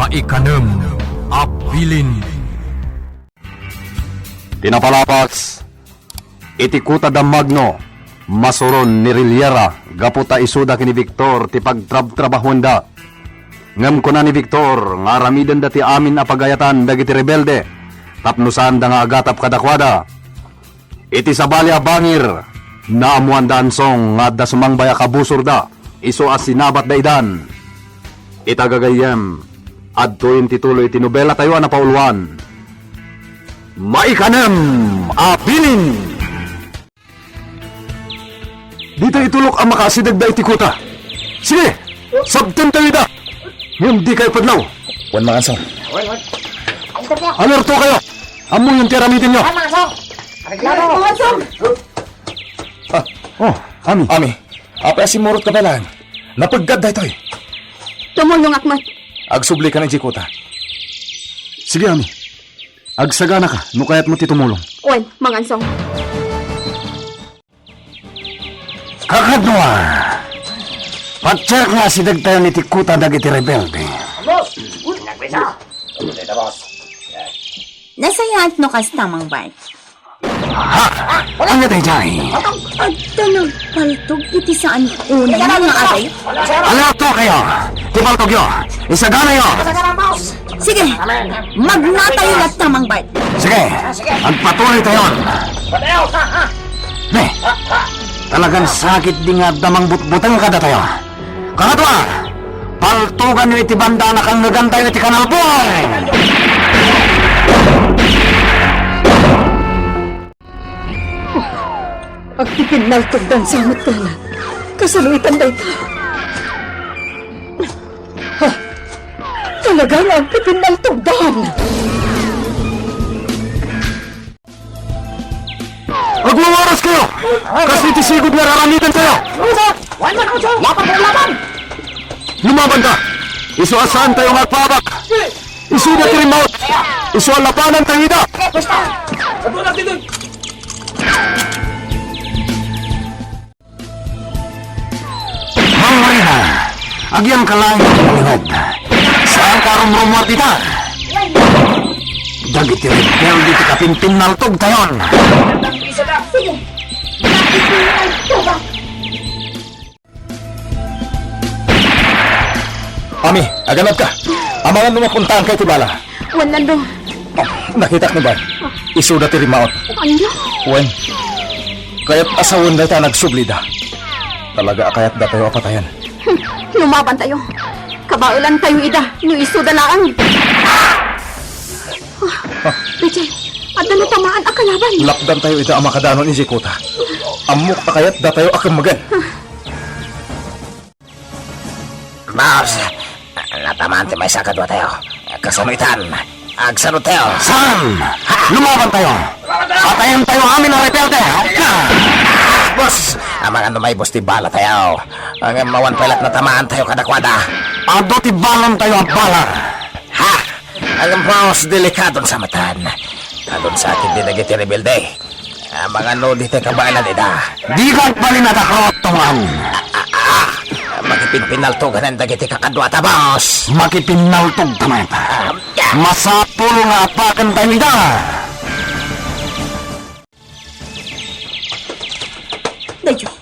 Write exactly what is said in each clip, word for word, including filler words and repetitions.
Maikanem a bilin. Ti napalabas iti kuta da Magno, masuron ni Riliera gapu ta isuda ken ni Victor ti pagtrabtrabahuenda. Ngem kuna ni Victor nga aramidenda ti amin a pagayatan dagiti rebelde tapno saanda nga agatap kadakuada. Iti sabali a bangir, naammoanda a sumangbayak a busorda isu a sinabatda idan. Ita gagayyem, adtoyen ti tuloy ti nobelatayo a napauluan. Maikanem a bilin. Dita itulok a makasidegda iti kuta. Sige, sabtentayo ida. Ngem dikayo padlaw. Wen, Mangansong. Alertokayo. Ammoyon ti aramidenyo. Ah, oh, Ami. Ami, apay a simmurot ka pay laeng? Napeggad daytoy. Tumulongak met. Agsubli ka idiay kuta. Sige, Ami. Agsaganaka no kayatmo ti tumulong. Wen, Mangansong. Kakadua, patiek nga asidegtayon iti kuta dagiti rebelde. Nasayaat no kasta, Mang Bart. Ha? Ania daydiay? Adda nagpaltog iti saan unay nga aray? Alertokayo! Ti paltogyo! Isaganayo! Sige, magnatayo latta, Mang Bart. Sige, agpatuloytayon. Ne, talagan sakit di nga adda mangbutbuteng kadatayo. Kakadua, paltoganyo iti banda a nakangngegantayo iti kanalbor. Agpipinnaltogdan sa met kala. Kasano itan dayta? Ha? Talaga nga agpipinnaltogdan! Agwawaras kayo! Kas iti sigud nga aramidentayo! Laban, laban! Lumabanta! Isu a saantayo nga agpaabak! Isuda ti rimmaut! Isu a labanantayo ida! Mang Marina, agyangka laeng iti malinged. Saanka a rumrumuar dita. Dagiti rebelde ti kapinpinnaltogtayon. Sige. Ami, aganadka. Amangan no mapuntaanka iti bala. Wen, Nando. Oh, nakitak ni Bart. Isuda ti rimmaut. Ania? Wen, kayat a sawen dayta a nagsublida. Talaga a kayatdatayo a patayen. Hmm, lumabantayo. Kabaelantayo ida no isuda laeng. Ah! Richard, adda natamaan a kalaban. Lapdantayo ida a makadanon idiay kuta. Ammok a kayatdatayo a kemmegan. Boss, natamaan ti maysa a kaduatayo. Kasano itan? Agsanodtayo. Saan? Lumabantayo! Patayentayo amin a rebelde! Boss, amangan no maibus ti balatayo. Ngem awan pay laeng natamaantayo kadakuada. Adu ti balantayo a bala. Ha? Ngem, boss, delikadon sa metten. Adun sakit di dagiti rebelde. Amangan no ditay kabaelan ida. Dika agbalin a dakot, Tongan. Ah, ah, ah. Makipinpinnaltoganan dagiti kakaduata, boss. Makipinnaltogta met. Ah, ah. Masapul nga apakentayo ida. Daytoy,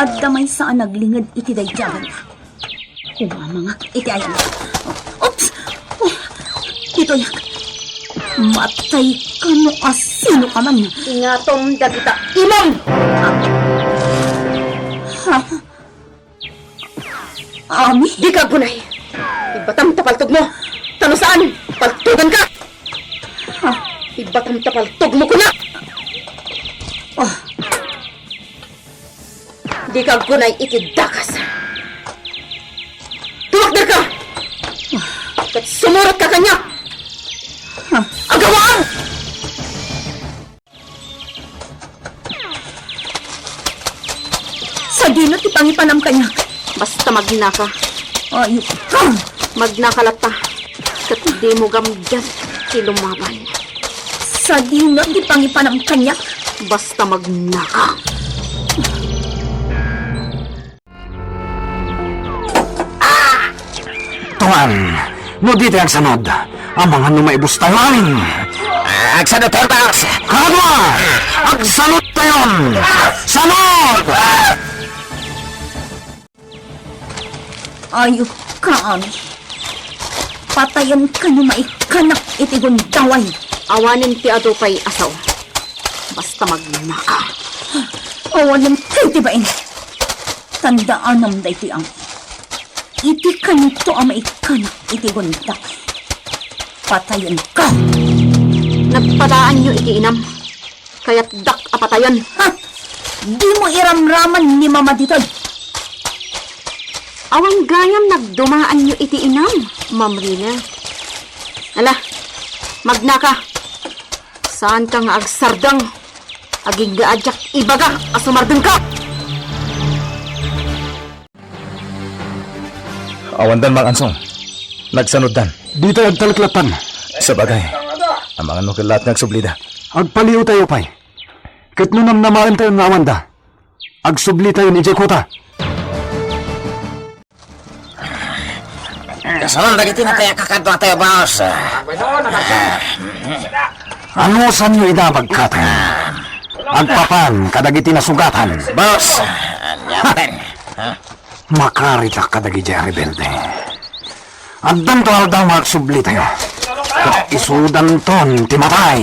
adda maysa a naglinged iti daydiay. Kumamangak iti ayan. Oops! Oh, ditoyak. Matay ka no asino ka man. Ingatom dagita imong! Ha? Ami? Dika aggunay. Ibatam ta paltogmo. Ta no saan, paltoganka. Ha? Ibatam ta paltogmo kuna. Oh. Dika aggunay iti dakas. Tumakderka! Ket sumurotka kaniak! Agawam! Sadino ti pangipanam kaniak? Basta magnaka. Ayup ka! Magnaka latta. Ket dimo gamden ti lumaban. Sadino ti pangipanam kaniak? Basta magnaka. Tuan, No di tayo agsanud, amangan no maibustayo amin. Agsanud tayo, boss! Kadua! Agsanud tayo! Sanud! Ayupka, Ami. Patayenka no maikkanak iti gundaway. Awanen ti adu pay a sao. Basta magnaka. Awanen ti bain. Tandaanam daytoy, Ami. Iti kanito a maikkanak iti gundaway, patayenka. Nagpadaanyo iti inam. Kayatdak a patayen. Ha! Dimo iramraman ni Mama ditoy. Awan gayam nagdumaanyo iti inam, Ma'am Rina. Ala, magnaka. Saanka nga agsardeng. Agingga a diak ibaga a sumardengka. Awandan, Mang Ansong. Nagsanuddan. Dita agtaleklattan. Sabagay. Amangan no kellaat nga agsublida. Agpaliw tayo pay. Ket no namnamaentayo nga awanda, agsubli tayo idiay kuta. Kasanon dagiti natay a kakadua tayo, boss. Anusanyo ida, bagkatayo? Agpapan kadagiti nasugatan. Boss, ania manen? Ha? Makaritak kadagiti a rebelde. Addanto aldaw nga agsubli tayo. Ket isudanton ti matay.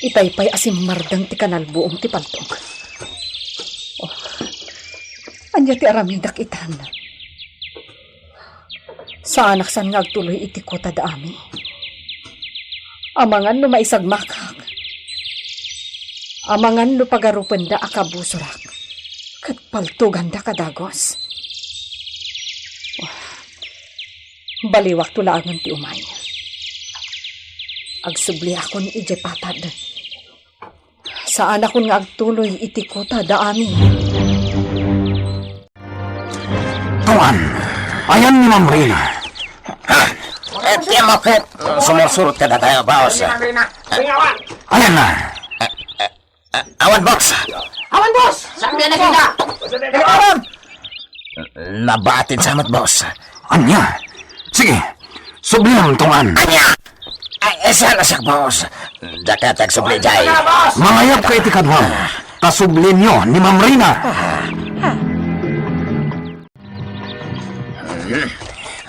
Itay pay a simmardeng ti kanalbuong ti paltog. Oh, ania ti aramidak itan? Saanak san nga agtuloy iti kuta da Ami. Amangan no maisagmakak. Amangan no pagarupenda a kabusorak. Ket paltoganda a dagus. Oh, baliwakto laengen ti umay. Agsubliakon idiay patad. Saanakon nga agtuloy iti kuta da Ami. Tuan, ayan ni Ma'am Rina. Ha? Eh, ti mo ket sumursurot kadatayo, boss. Ayan na. Eh, awan, boss. Awan, boss! Saan ka nakita? Awan! Nabatin sa amat, boss. Anya? Sige, subliam, Tuan. Anya? Ay, eh, saan na siya, boss? Diak kayat agsubli, jay. Mangayab ka iti kaduam. Kasublienyo ni Ma'am Rina. Hmm.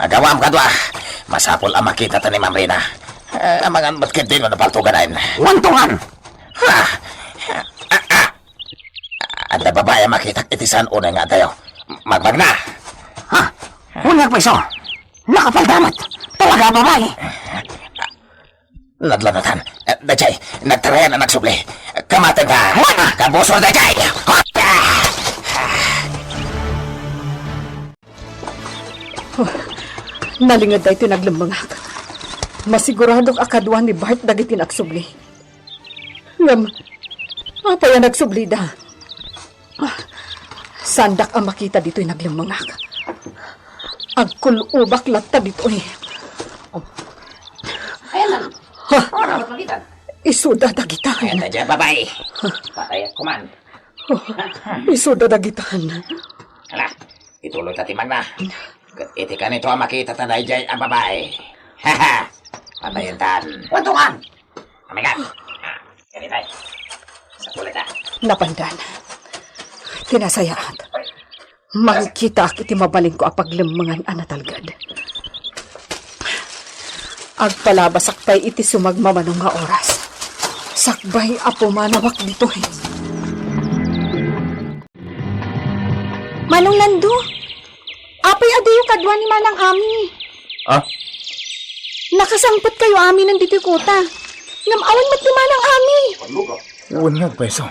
Agawam kadua. Masapul a makita ta ni Ma'am Rina. Eh, amangan met ket dino napaltuganan. Wantongan! Ha? Ah, ah. Adda babai a makitak iti saan unay nga addayo. Magmagna! Ha? Unyag pay isu. Nakapaldamat. Talaga a babai. Nadlanatan. Eh, dayjay, nagtarayan a nagsubli. Kamaten ka. Wala! Kabusor dayjay! Hop! Oh, nalinged daytoy naglemmengak. Masiguradok a kadua ni Bart dagiti nagsubli. Ngem, apay a nagsublida? Ah, saandak a makita ditoy naglemmengak. Agkul-obak latta ditoy. Oh. Ayan na. Ha? Ano na, ba't makita? Isuda dagita. Ayan na dyan, babai. Patay ako man. Oh, isuda dagitan. Hala, ituloy ta ti magna. Ket iti kanito a makita ta dayjay a babai. Haha, patayen tan. Wantongan! Amigan! Ah, ganitay. Sa kulita. Napandan. Tinasayaat. Makikitaak iti mabalinko a paglemmengan a natalged. Agpalabasak pay iti sumagmamano nga oras. Sakbay a pumanawak ditoy. Manong Nando, apay a diyo kadua ni Manang Ami? Ah? Nakasangpet kayo aminen ditoy kuta. Ngem awan met ni Manang Ami. Wen nga agpayso.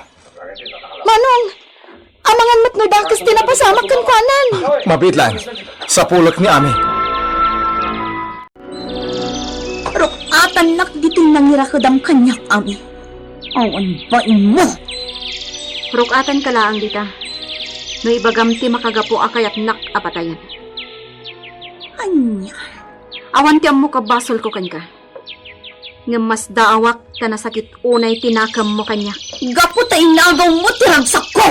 Manong, amangan met no dakes ti napasamak kenkuanan. Mabiit laeng. Sapulek ni Ami. Ruk-atannak ditoy nangirakedam kaniak, Ami. Awan bainmo. Ruk-atanka laeng dita. No ibagam ti makagapu a kayatnak a patayen. Ania? Awan ti ammok a basolko kenka. Ngem masdaawak ta nasakit unay ti nakemmo kaniak. Gapu ta inagawmo ti ragsakko!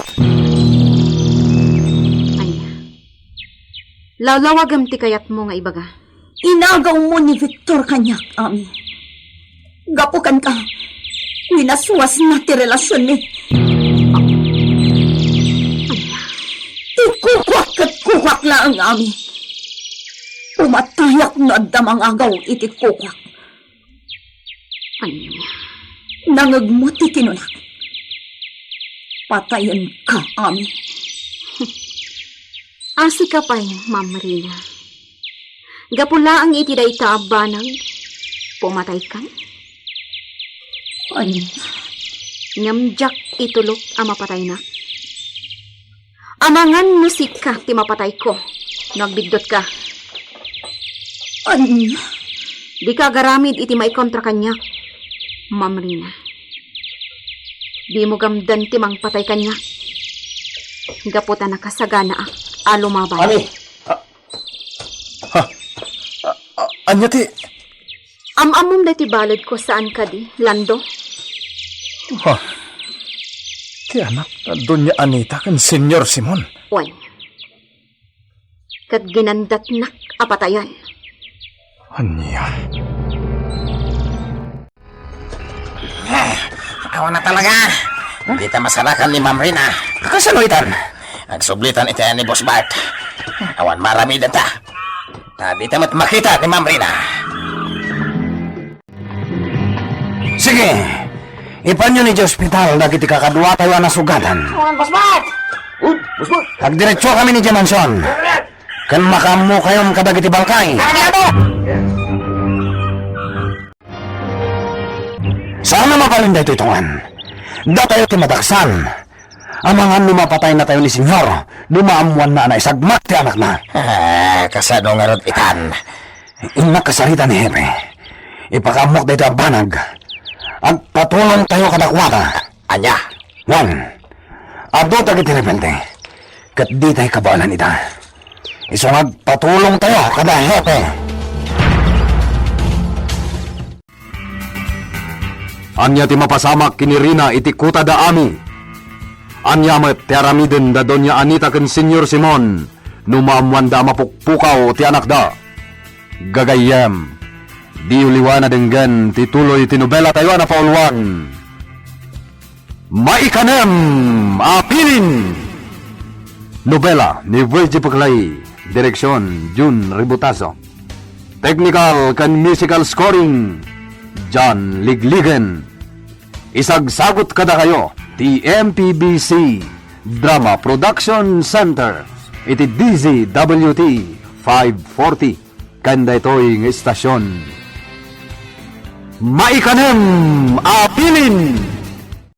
Ania? Lawlawagem ti kayatmo nga ibaga. Inagawmo ni Victor kaniak, Ami. Gapu kenka, winaswasna ti relasionmi. Ti kukuak ket kukuak laeng, Ami. Pumatayak no adda mangagaw iti kukuak. Ania? Nangegmo ti kinunak. Patayenka, Ami. Asika pay, Ma'am Rina. Gapu laeng iti dayta a banag, pumataykan? Ania? Ngem diak itulok a mapataynak. Amangan no sika ti mapatayko no agbiddut ka. Ania? Dika agaramid iti maikontra kaniak, Ma'am Rina. Dimo gamden ti mangpatay kaniak. Gapu ta nakasaganaak a lumaban. Ani? Ha? Ha? A-, a-, ania ti Am-ammom daytoy baledko saan kadi, Lando? Ha? Ti anak na Doña Anita ken Señor Simon. Wen. Ket ginandatnak a patayen. Ania? Eh, awan na talaga. Dita masarakan ni Ma'am Rina. Kasano itan? Agsublitan iti ni Boss Bart. Awan maaramidenta. Ta dita met makita ni Ma'am Rina. Sige, ipanyo ni ospital dagiti kakaduatayo a nasugatan. Awan, Boss Bart! Ud, Boss Bart! Agdiretso kami ni Mansion. Ken makaammokayon kadagiti balkay. Kagado! Saan a mabalin daytoy, Tongan. Datayo ti madaksan. Amangan no mapataynatayo ni Senyor, no maammoanna a naisagmak ti anakna. Ah, kasano ngarud itan? Innak kasarita ni Hepe. Ipakaammok daytoy a banag. Agpatulongtayo kadakuada. Ania? Wen, adu dagiti rebelde, ket ditay kabaelan ida. Isu nga agpatulongtayo kada Hepe. Ania ti mapasamak ken ni Rina iti kuta da Ami? Ania met ti aramiden da Doña Anita ken Señor Simon no maammoanda a mapukpukaw ti anakda? Gagayyem, diyo liwan a denggen ti tuloy ti nobelatayo a napauluan. Maikanem a Pilin! Nobela ni Virgie Peclay, direksion Jun Ributaso. Technical ken musical scoring, John Ligligen. Isagsagut kadakayo ti M P B C Drama Production Center iti D Z W T five forty. Ken daytoy nga istasion. Maikanem a Pilin!